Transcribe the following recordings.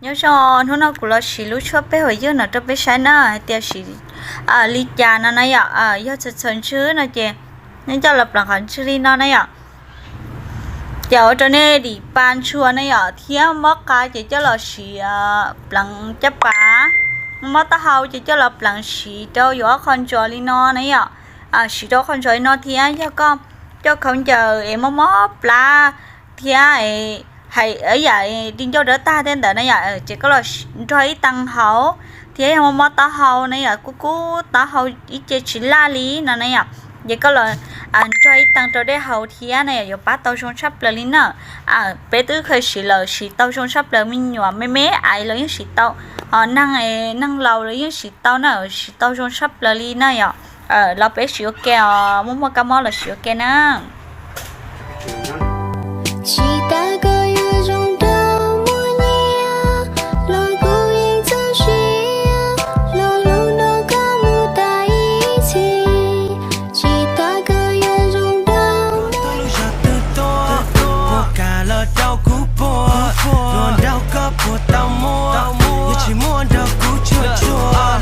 Nyob zoo, hnub no kuv los siv lub tshuaj peb haum ywg no rau peb saib na hais tias siv li cas no na yom. Yog txhaws txhaws ntswg no ces nej coj los pleev qhov ntswg li no na yom. Ces ua rau nej dim pa ntshua na yom, thiab mob qa ces coj los siv pleev caj pas, mob taub hau ces coj los pleev siv rau yus ob qho ntsos li no na yom. Siv rau ob qho ntsos li no thiab yog koj coj khaub ncaws es mob mob plab thiab hais yam di ncauj dawb tag tej ntawd na yom, ces koj los nrog ib tee haus, thiab yog mob mob taub hau na yom, kub kub taub hau ib ce tsis laj li no na yom, ces koj los nrog ib tee rau dej haus thiab na yom, yuav pab tau zoo tshaj plaws li na. Peb twb kheev siv lawm, siv tau zoo tshaj plaws, me nyuam me me aiv los yeej siv tau, ho neeg, neeg laus los yeej siv tau na, siv tau zoo tshaj plaws li na yom. Los peb siv ua ke os, muaj muaj kab mob los siv ua ke na. Tsis tas koj yuav zoo nraug muaj nyiaj, los kuv yeej txaus siab, los hlub nrog koj mus tas ib txhis. Tsis tas koj yuav zoo nraug muaj lub zog twg tuaj, puas kam los rau kuv puag, luag nraug koj puas tau muaj, yog tsis muaj nrog kuv tsuag tsuag.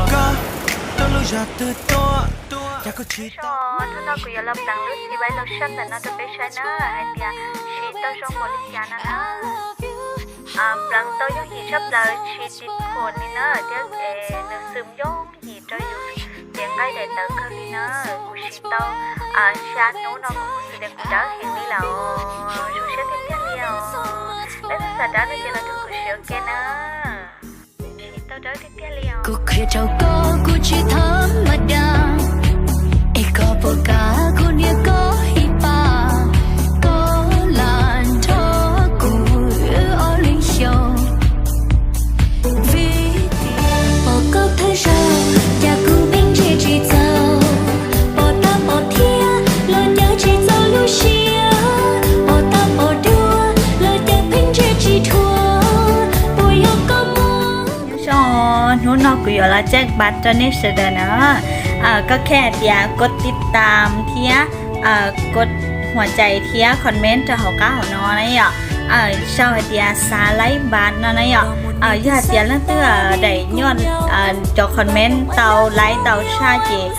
Koj tuaj lub zog twg tuaj, cas kuv tsis tau. Hnub no kuv yuav los pleev lub txiv vais lotion ntawm no rau peb saib na hais tias siv tau zoo npaum li cas no na. Pleev tau yooj yim tshaj plaws, tsis tiv phuam li na, thiab nws xwm yooj yim rau yus cev nqaij daim tawv kawg li na. Kuv siv tau xya hnub no kuv kuj xav tias kuv dawb heev li lawm, zoo siab tiag tiag li os. Leej twg xav dawb no ces los nrog kuv siv ua ke na. Siv tau dawb tiag tiag li os. Kuv qhia rau koj kuv tsis thab mas das, es koj puas kam kuv niam koj ib pas, koj lam nrog kuv wb ob leeg xyaum. Vim tias pom koj thawj zaug, cas kuv pheej ntsia tsis txaus, pom tab pom thiab los cas tsis txaus lub siab, pom tab pom dua los cas pheej ntsia tsis dhua, puas yog koj muaj. Nyob zoo, hnub no kuv yuav los caj npas rau nej sawv daws na. Koj khev hais tias koj tiv tam thiab koj huam cai thiab comment rau hauv qab hauv no na yom. Sau hais tias xav laib npas no na yom. Yog hais tias leej twg daim nyuaj cov comment tau laib tau tshaj ces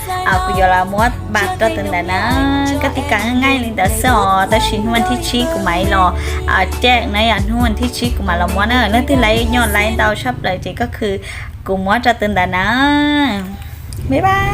kuv yuav los muab npas rau tus ntawd na. Koj tiv kam nqaij li ntawd xwb os, tab sis hnub vas thib tsib kuv mam los caj na yom, hnub vas thib tsib kuv mam los muab na. Leej twg laib nyuaj laib ntau tshaj plaws ces koj khw kuv muab rau tus ntawd na. Bye bye.